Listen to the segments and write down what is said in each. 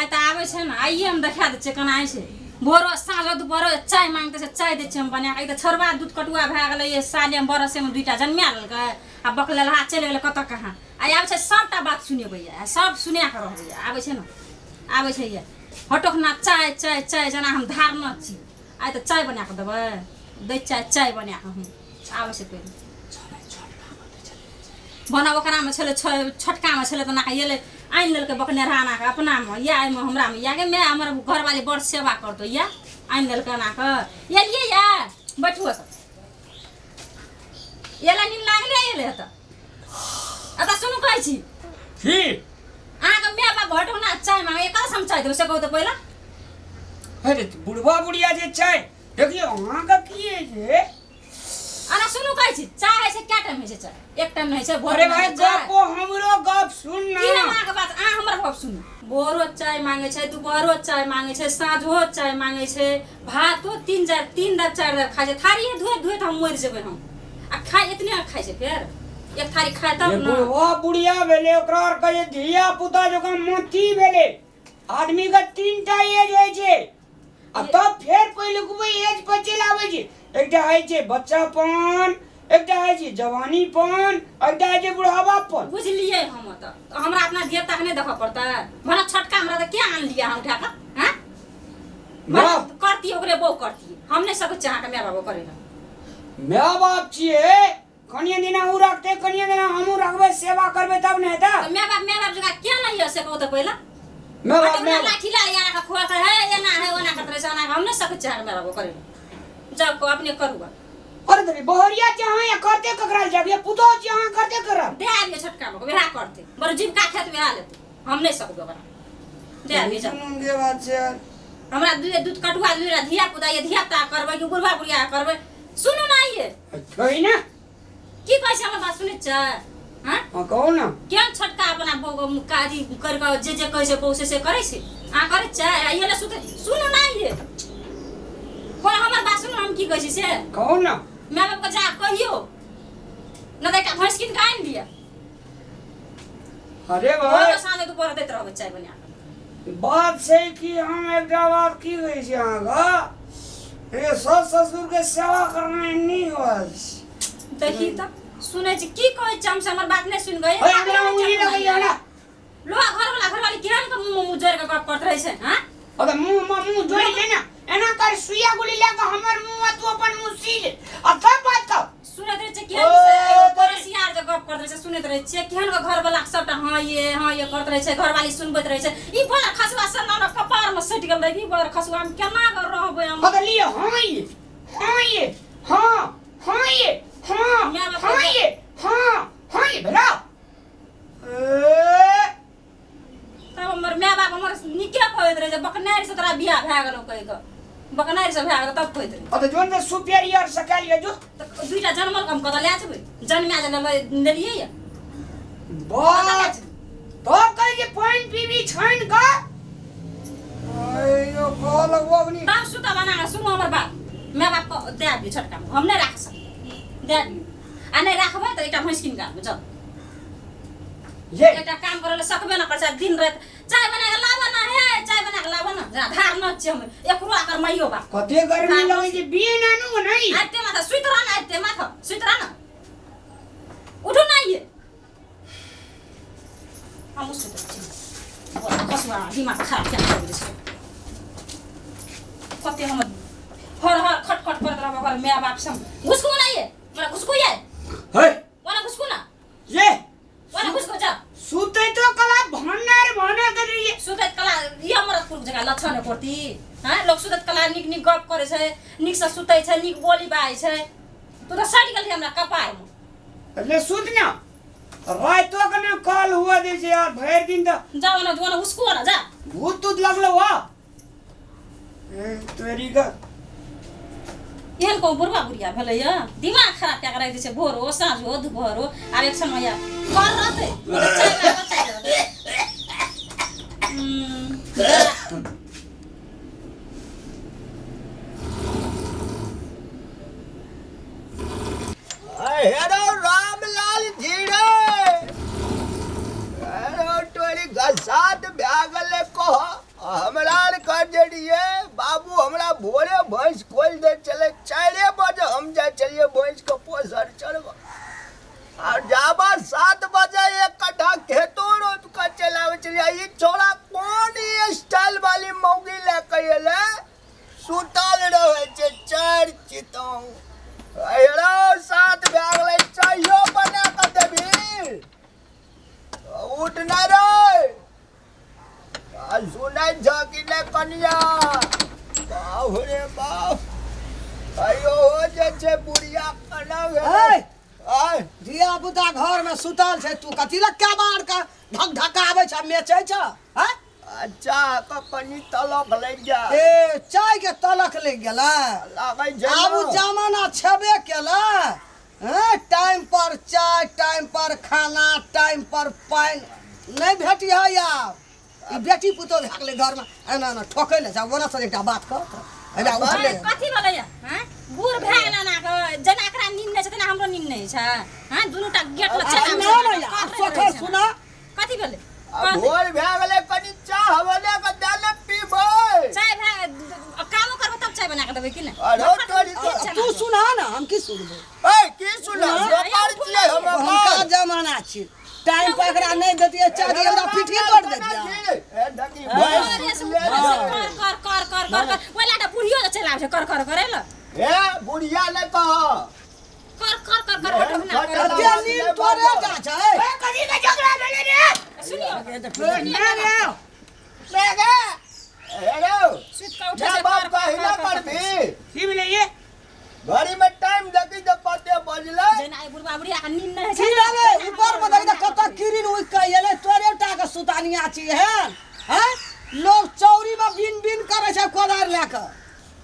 आइ तऽ आबै छै ने, आइए हम देखा दै छियै केना होइ छै। भोरो साँझो दुपहरो चाय मांगते छै, चाय दै छियै हम बना कऽ। ई तऽ छोड़बा दूध कटुआ भए गेलै, ये साले बरसेमे दुइटा जन्मा लेलकै आ बकलेलहा चलि गेलै कतऽ कहाँ। आइ आबै छै सबटा बात सुनेबै, आ सब सुना कऽ रहबै। आबै छै ने, आबै छै ये हटोखना चाय चाय चाय, जेना हम धारना छी। आइ तऽ चाय बना कऽ देबै, दै चाय चाय बना कऽ हम आबै छै। पहिले बना ओकरामे छलै, छोटकामे छलै तऽ एना एलै, आनि लेलकै बकनेरहा एना कऽ अपनामे या एहिमे हमरामे या गे माय, हमर घरवाली बड़ सेवा करतौ, या आनि लेलकै एना कऽ। एलियै या बैठू एतऽ, एलै नींद लागले एलै एतऽ। एतऽ सुनू, कहै छी की अहाँके माय बाप भटौना चाय मांगे, कतऽसँ हम चाय देबै से कहू तऽ पहिले। अरे बुढ़वा बुढ़िया जे चाय देखियौ अहाँके की होइ छै। अरे सुनू, कहै छी चाय होइ छै, कए टाइम होइ छै चाय? एक टाइम नहि होइ छै, भोर अरे भाई गप हमरो गप सुन ना। की हम अहाँके बात, अहाँ हमर गप सुनू। भोरो चाय मांगे छै, दुपहरो चाय मांगे छै, साँझो चाय मांगे छै, भातो तीन चारि तीन दाब चारि दाब खाइ छै। थारिए धोइत धोइत हम मरि जेबै हम। आ खाइ एतने खाइ छै, फेर एक थारी खाइ तब जे ने। बुढ़वा बुढ़िया भेलै ओकरा आर के जे धिया पुता जकाँ मोती भेलै। आदमी के तीन टा एज होइ छै आ तब फेर पहिलुकबै एज पर चलि आबै छै। एकटा होइ छै बच्चापन, एकटा होइ छै जवानीपन, एकटा होइ छै बुढ़ावापन। बुझलियै हम तऽ हमरा अपना धिया पुताके नहि देखऽ पड़तै? भने छोटका हमरा तऽ किया आनलियै अहाँ उठा कऽ? हँ माय करतियै ओकरे बहू करतियै, हम नहि सकै छियै अहाँके माय बाबू करै लए। माय बाप छियै, कनिये दिना उ रखतै, कनिये दिना हमहूँ रखबै, सेवा करबै तब ने हेतै। तऽ माय बाप जकाँ किया नहि यऽ से कहू तऽ पहिले। माय बाप अटकना लाठी ला यार के खोआ के है, एना है ओना करत रहै छै, ओना हम नहि सकै छियै अहाँके माय बाप करै लए। जाउ को अपने करू। अरे तरी बहरिया जहाँ या करते ककरा जाबिए, पुतोह जहाँ करते ककरा दे आबिए, छोटका बाबू वएह करते, बड़ जीविका खेत वएह लेतै, हम नहि सकबै ओकरा दे आबिए जाउ। के बात छै यार। हमरा दुए दूध कटुआ दुए धिया पुता ये, धिया पुता करबै कि बुढ़वा बुढ़िया करबै? सुनू ना ये। कही ना। की कहै छै, हमर बात सुनै छै? हाँ हाँ कहू ना। केहन छोटका अपना बहू काजी कर कऽ जे जे कहै छै बहू से से करै छै, अहाँ करै छै? आ ये ले सुते, सुनू ना ये, कोन हमर बात सुनू, हम की कहै छी से कहू ना। माय बापके जा कहियौ न तऽ एकटा भैंस कीन कऽ आनि दिअ। अरे भाई साँझ दुपहर दैत रहबै चाय बना कऽ। बात छै कि हम एकटा बात की कहै छी अहाँके, ये सास ससुर के सेवा करना नीक बात छै। देखी तऽ सुनै छी की कहै छी हमसे, हमर बात नहि सुनि गए। अरे हमरा उंगली लगैया ना। लोहा घरवाला घरवाली केहन के मुँह मुँह जोड़ि कऽ गप करैत रहै छै? हाँ अरे मुंह में मुंह जोड़ि ले ना, एना कर सुइया गोली लए कऽ हमर मुंह आ तू अपन मुंह सी ले आ तब बात कर। सुनैत रहै छियै केहन ओ, से पड़ोसिया आर जे गप करैत रहै छै, सुनैत रहै छियै केहन के घरवाला के सबटा हाँ ये हाँ ये करैत रहै छै, घरवाली सुनबैत रहै छै। ई बड़ खसुआ से ना कपार में सटि गेल रहै, ई बड़ खसुआ हम केना के रहबै हम? हाँ तऽ लिअ, हाँ ये हाँ ये हाँ हाँ ये हाँ माय बाप हाँ के- ये हाँ हाँ ये भेला ए तब हमर माय बाप हमर नीके कहैत रहै जे बकनारि से तोरा बियाह भए गेलौ कहि कऽ, बकनारि से भए गेलौ तब कहैत रहै। अरे जोन में सुपेरियर से कह लियो जो। तऽ दुईटा जनमल कम कतऽ लए जेबै? जन्मा जे लेलियै ये बात तब कहे जे पानि पीबी छानि कऽ अयो कह लगबो अग्नि। तब सुता बना कऽ सुनू हमर बात, माय बाप के दए दियौ छोटका, हम नहि राख सकब, दए दियौ। आ नहि राखबै तऽ एकटा भैंस कीन कऽ आनबै जाउ। ये एकटा काम करे ला सकबे न करै छै, दिन राति चाय बना के लाबऽ ना, हे चाय बना के लाबऽ ना, जेना धार न छियै हम एकरो आकर माइयो बाप। कते गर्मी लगै छै, बिए नानू नहीं आबिते माथा सुति रह ना, आबिते माथा सुति रह ना, उठू ना ये हमहूँ सुति रहै छी। कसुआ दिमाग खराब किया करि दै छै? कते हम हर हर खट खट करैत रहब ओकर माय बाप संग। घुसकू ना ये, हमरा घुसकू ये। हे ओना घुसकू ना ये ओना घुसकू जा। सुतै तो कला भन्नार भन्नार कर रही है। सुतैत कला ये हमर कुल जगह लक्षण करती। हैं लोग सुतैत कला नीक नीक गप करै छै, नीक से सुतै छै, नीक बोली बाजै छै। तू तऽ सटि गेलही हमरा कपार में। ले सुत ना, रातो के ना कॉल हुआ दे छै यार, भरि दिन तो जाओ ना जो ना उसको ना जा। भूत तूत लगलो हुआ ए तोरी का। एहन को बुढ़वा बुढ़िया भेलै या दिमाग खराब कए के राखि दै छै, भोरो साँझो दुपहरो। आब एक समय या कर रहतै चाय बना कऽ चाय देबै। हेरो रामलाल जी रे, हेरो तोरी घसात भए गेलै कह। सुनै छ कि नहि कनिया? बाप रे बाप, अयो जे छै बुढ़िया केना भेलै? ए! आय। धिया पुता घर में सुतल छै, तू कथी लए केबाड़ के ढक ढकाबै छ, मेचै छ, हैं? अच्छा क कनि तलक लागि जा। ए, चाय के तलक लागि गेलै? लागै छै। आब ने। जमाना छेबे केलै, हैं? टाइम पर चाय, टाइम पर खाना, टाइम पर पानि नहि भेटिह। आब ई बेटी पुतोह भए गेलै घरमे, एना एना ठोकै लए जाउ। ओना से एकटा बात कह, एना उठलै। कथी भेलैया? हैं, बूढ़ भए गेलै ना के, जेना एकरा नींद नहि छै तेना हमरो नींद नहि छै। हैं, दुनू टा गेट लग चलि आबै ना छै, ना यार, करैत सोखर रहै छै। सुना। कथी भेलै? आ भोर भए गेलै, कनि चाह बना कऽ दए ने, पीबै। चाय भए कामो करबै तब चाय बना कऽ देबै कि नहि? अरे तोरी के तू सुना ना, हम की सुनबै? ए, की सुना? व्यापार छियै हम हुनका अपन। जमाना छी, टाइम पर एकरा नहि देतियै चाय, हमरा पीठी तोड़ देतियै। ए, देखी, भैंस अरे से सुतले उठल छै, छै। कर कर कर कर कर कर, ओहि लाटा बुढ़ियो जे चलि आबै छै कर कर करे ल। ए, बुढ़िया नहि कह। कर कर कर कर कर कर। कते नींद तोरे टा छै। ए, कथी के झगड़ा भेलै रे? सुनियो। ना रे, ले गे। ए रौ, सुति कऽ उठै जा छै, बाप कर कर कहिना कर कर। करबी। की भेलै ये? घड़ी में टाइम देखी तऽ कते बजलै। जेना ई बुढ़बा बुढ़िया के नींद नहि होइ की छै ने, भेलै? तेना ऊपर हमरो मे देखी तऽ बना कतऽ कऽ किरिन उगि कऽ एलै। तोरे टा के सुतानिया छी हेन, हैं? लोग चौरी मे बिन बिन करै छै कोदारि लए कऽ,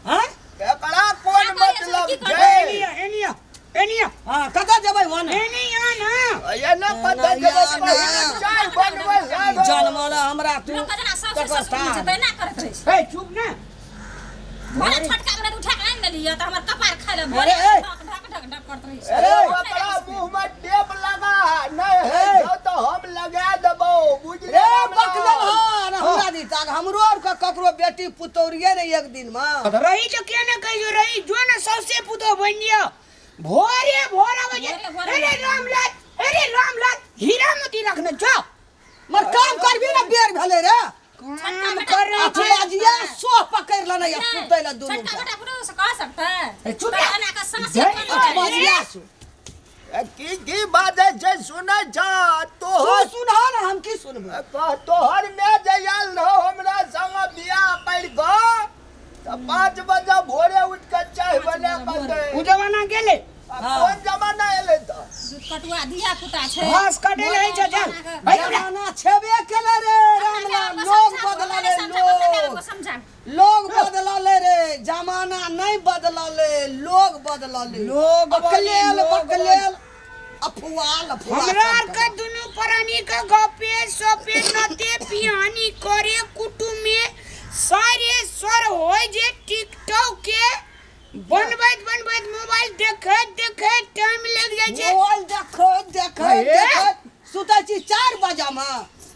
हैं? एकरा कोन का करियै मतलब की छै? करबै? Anyway anyway anyway. हाँ, कतऽ जेबै ओने? एनिया ना। ये ने पता ना, जेबै ना। पहिने चाय बनबै लागल। जनमल हमरा तू लोक जेना साउस तकर ससुर होइ छै तार। तेना करैत रहै छै। ए, चुप ना। भोरे छोटका बेटा उठा कऽ आनि देलियै तऽ हमर कपार खाय लए अरे, भोरे ए। ढक ढक ढक ढक करैत रहै छै। अरे ओकरा मुंह में टेप लगा, नहीं है ए। तो तो हम लगा देबो, बुझ। रे बकलेल, हाँ ना, हमरा दी ताक हमरो आर के ककरो बेटी पुतौरिये ने एक दिन में। तो रही तो के ने कहियो रही जो ने सौसे पुतो बन गयो, भोरे भोर आबै छै। भोरे भोर। अरे रामलाल, अरे रामलाल, हीरा मोती रखने छौ। मर काम करबी ने, बेर भेलै रे। काम करै आठ छै। बजिया सोह पकड़ि लेने या सुतै लए दुनू। छोटका बेटा पुतोह से कह सकतै? ए, चुप तऽ रह। एना कऽ साँसे जय बन्द आठ कऽ लै। बजिया सो। ए, की की बाजै छै सुनै छ? तू तोहर सुनह ने, हम की सुनबै? कह, तोहर में जे आयल रहो हमरा संग बियाह करि कऽ तऽ 5 बजे भोरे उठि कऽ चाय बना कऽ दे। उ जमाना गेलै। आ कोन जमाना एलै तऽ? दूध कटुआ धिया पुता छै। घास कटै रहै छै, चल भाइ हमरा। जमाना छेबे केलै रे रामलाल, लोग बदललै, लोग समझा। लोग बदललै रे, जमाना नहि बदललै, लोग बदललै। लोग बदली, अकलेल लोग बकलेल अफवाह लफुआ हमरा सब आर के दुनू प्राणी के गपे सपे नते पिहानी करे कुटुमे सारे स्वर होय जे टिकटॉक के बनबैत बनबैत, मोबाइल देखैत देखैत टाइम लागि जाइ छै। मोबाइल देखैत देखैत अरे! देखैत सुतै छी 4 बजे मे,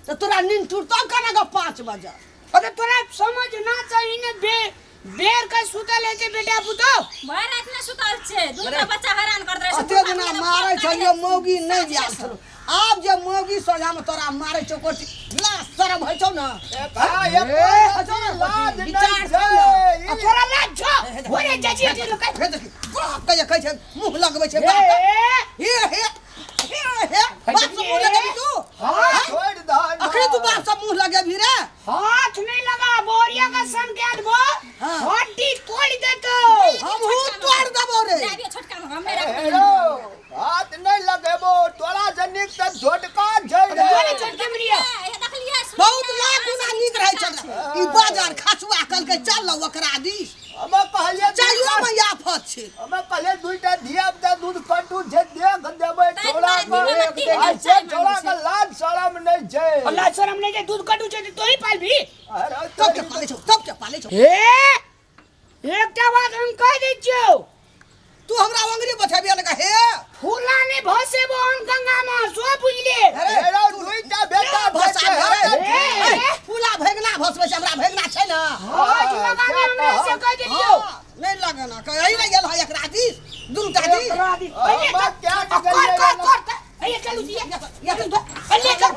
तऽ तोरा नींद टूटतौ केना कऽ 5 बजे? अरे तोरा समझ ना चाही ने, बे बेर के सुतल है छै बेटा पुतोह। भरि राति नहि सुतल छै, दुनू बच्चा हैरान करैत रहै छै। अते दिना मारै छलियो, मौगी नहि आयल छलौ। आब जे मौगी सोझामे तोरा मारै छौ कोची ला, शरम होइ छौ ने? एकरा होइ छौ ने? लाज नहि विचार छौ ने? छै। आ तोरा लाज छौ? भोरे जाइ छी अथी लोक हे देखी, बाप के जे कहै छै, मुँह लगबै छै ए, बाप के। ए, हे हे हे हे, बाप से मुँह लगेबी तू? हाथ छोड़ि दह ने। अखनी तू बाप से मुँह लगेबी रे? हाथ नहीं लगा, बोरिया का सन के देबो, हाँ। हड्डी तोड़ देतो। हमहूँ तोड़ देबो रे। जाबियो छोटका मे, हम नहि ए, राखबै। रौ, हाथ नहि लगेबो, तोरा से नीक तऽ छोटका छै रे। बोले छोटके मरिया। ए, देखलियै? बहुत लाख गुना नीक रहै छै ई बाजार खसुआ। कहलकै चल ल ओकरा दिस। हमे कहलियै चाइयो मे आफत छै। हमे कहलियै दुईटा धिया पुता दूध कटू छै, देख देबै ताहि छोड़ा दुआरे के। दिनमे तीन आ बेर से चाय छोड़ा मांगै के लाज शरम नहि छै। अल्लाह शरम नहीं छै, दूध कटू छै तो ही पालबी। अरे तब के पालै छौ, तब के पालै छौ। ए, एकटा बात हम कह दै छियौ। तू हमरा अंगुरी बतेबी लगा हे? फूला नहीं भसेबो हम गंगा में, सो बुझले। अरे हे रौ, दुईटा बेटा भसा छै, अरे, ए, ए, फूला भगना भसबै छै, हमरा भगना छै ने। हाथ लगाने हमरा से कह देलियौ। हाँ, नहीं लगना कहीं नहीं गेल है एकरा दिस, दुनू टा दिस। एकरा दिस। हाँ, अरे, बस क्या कर निकलिए कर ना। कर कर, अरे चलू जी। या तू अरे चल,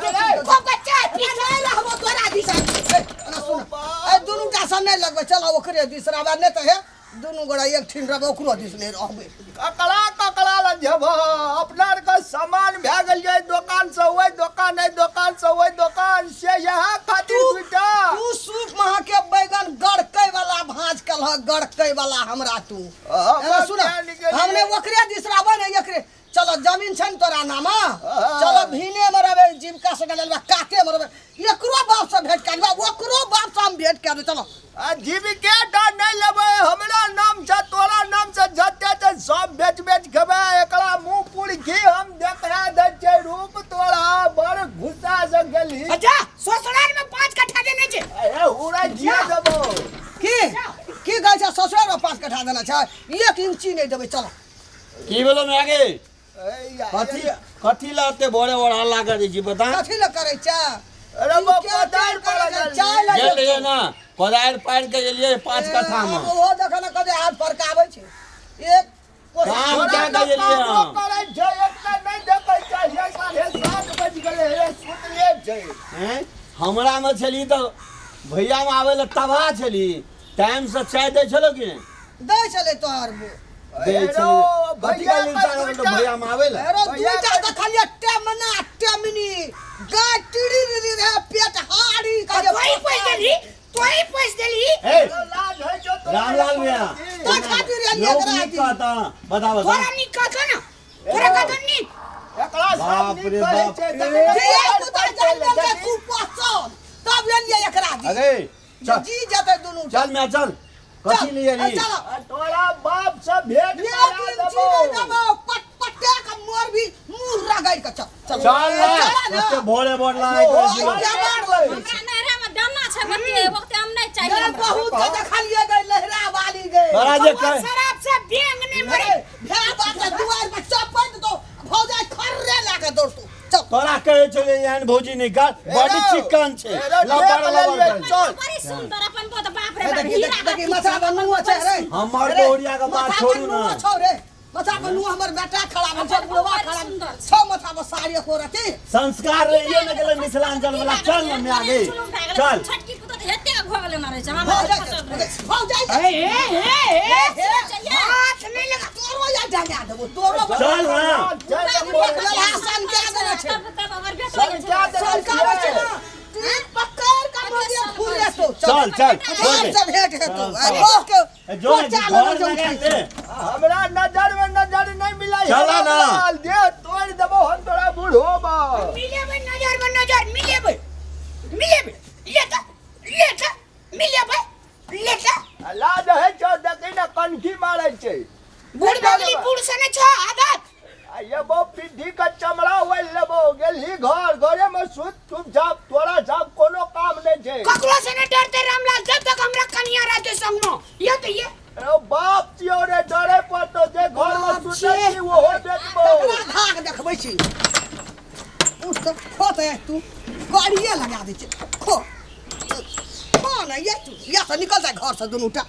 खूब के चाय पी। नहीं रहबो तोरा दिस। ए, एना सुन, ए दुनू टा से नहीं लगबै, चल ओकरे दिस रहबै, नहीं तऽ हे दुनू गोरा एक ठीन रहबै, ओकरो दिस नहीं रहबै। ककड़ा ककड़ा लग जेबह? अपना आरके सामान भए गेल एहि दोकान से ओहि दोकान, एहि दोकान से ओहि दोकान, से इएह खातिर तू दुईटा तू गड़कै वाला हमरा तू। हम एना सुन, जान गेलियै। हमने ओकरे दिस रहबै ने एकरे। चलो जमीन छै ने तोरा नामा, हाँ। चलो भीने में रहबै, जीविका से डलेलबा काते में रहबै। एकरो बाप से भेंट कर लेबै, ओकरो बाप से हम भेंट कर चलो। आ जीविके टा नहि लेबै, हमरा नाम से तोरा नाम से जते छै सब बेच बेच खेबै। एकरा मुँह पुरखी हम देखा दै छै रूप तोरा, बड़ गुस्सा से गेलही। अच्छा ससुराल में 5 कट्ठा देने छै। ए उड़ा जिया देबो। की की कहै छै ससुराल में 5 कट्ठा देना छै, 1 इंची नहि देबै। चलो की भेलो माय गे? ए या- कथी कथी ला ओते भोरे भोर हल्ला करै छी बता? कथी लए करै छै? अरे ई बा, के कोदारि करै छै? पर चाय लए गेल रहियै ने कोदारि पारि के एलियै 5 कट्ठा में। ओहो देख ने कते हाथ फरकाबै छै। एक काम तोरा कए तऽ के एलियै कामो हम। करै छै, एकटा नहि देखै छै, हे 7:30 बजि गेलै, हे सुतले छै। हैं? हमरा में छली तऽ भैया में आबै लए तबाह छली। टाइम से चाय दै छलो कि नहि? दै छलै तोहर दै हेरो, छलै। कथी भैया का लिलसा के रहल दूटा- भैया में आबै लए? अरे भैया दुईटा देखलियै टेमना टेमनी गाय टिड़ी टिड़ी रहे पेट हारी आ तोही पैस देलही, तोही पैस देलही। ए लाज होइ छौ तोरा। रामलाल भैया, तो खातिर एलियै लोक एकरा नीक दी। कहता बता बता। तोरा नीक कहतो ना, तोरा कहतो नीक। एकरा सब बाप नीक रे कहै बाप। छै, धिया तखने पुता पैर जनमल छै देखी। कुपोषण तब एलियै एकरा दी। अरे चल जी जेतै दुनू। चल मैं चल कथी लिए चल चल। आ तोरा बाप से भेंट एक करा इंची देबौ। नहि देबौ, पट पटे के मोर भी मुंह रगड़ के चल चल। चल ना चल ना। ओते भोरे भोर लागे ओहो, करै छी। अरे के मार लगै हमरा नैहरा में दाना छै बतिये वक्त हम नहीं चाहिए गए हमरा। बहुत के देखलिए गए लहरा वाली गए। तोरा जे वो कह शराब से बेंग नहीं मरे। भे बाप के दुआर पर चपैत दो भौजाई खर्रे लाके दौड़तौ। चल तोरा कहै छलै एहन भौजी नहि कर, बड एरो, चिकन छै। एरो, लबर देख लबर लेलियै, करै छै। चल। बड़ी सुंदर अपन बहुत बाप रे ए, बाप देखी हीरा देखी का देखी माथा पर नुआ छै रे। हमर अरे, बहुरिया के बात माथा पर छोड़ू ना। नुआ छौ रे, माथा पर नुआ हमर बेटा खड़ा भेल छौ, बुढ़वा बड़ी खड़ा सुंदर छै। छौ, माथा पर साड़ी एको रति। संस्कार रहिए ने गेलै मिथिलांचल वाला। चल ना म्या गे चल। छोटकी पुतोह तऽ एते भऽ गेलै ना रहै छै हमरा भौजाई फसल रहै छै। भौजाई ए ए ए ए हे, हाथ नहीं लगा। तोरो या डंगा देबो तोरो। चल ना। चल ललहा सनका देने छै। तब तब अगर बेटो जे छै सनका देने सनकाबै छै ना तीन पकड़ के भौजी फूले तो चल चल बाप से भेंट हेतौ आ बह के जो ने बच्चा घर लग लगा उठै ले। हमरा नजर में नजर नहीं मिलाई। चला ना। देह तोड़ देबो हम तोरा बूढ़ो बा। मिलेबै नजर में नजर मिलेबै, मिलेबै ले त ले त मिलेबै ले त। लाज है छौ, देखी ने कनखी मारै छै। बूढ़ बगली बूढ़ से नहीं छो आदत। आ ये पिड्ढी के चमड़ा ओढ़ि लेबो। गेलही घर, घरे में सुत चुपचाप, तोरा साहब कोनो काम नहीं छै। ककरो से नहीं डरते रामलाल जब तक हमरा कनिया रहते संग में। ये तो ये ए बाप छियौ रे, डरे पड़तो जे घर में बाप सुतै छियै। छी ओहो देखबो। तकरा धाक देखबै छी। उठ तऽ खो तऽ तू करिए लगा दै छै। खो खो ने ये तू या से निकल जा घर से दुनू टा।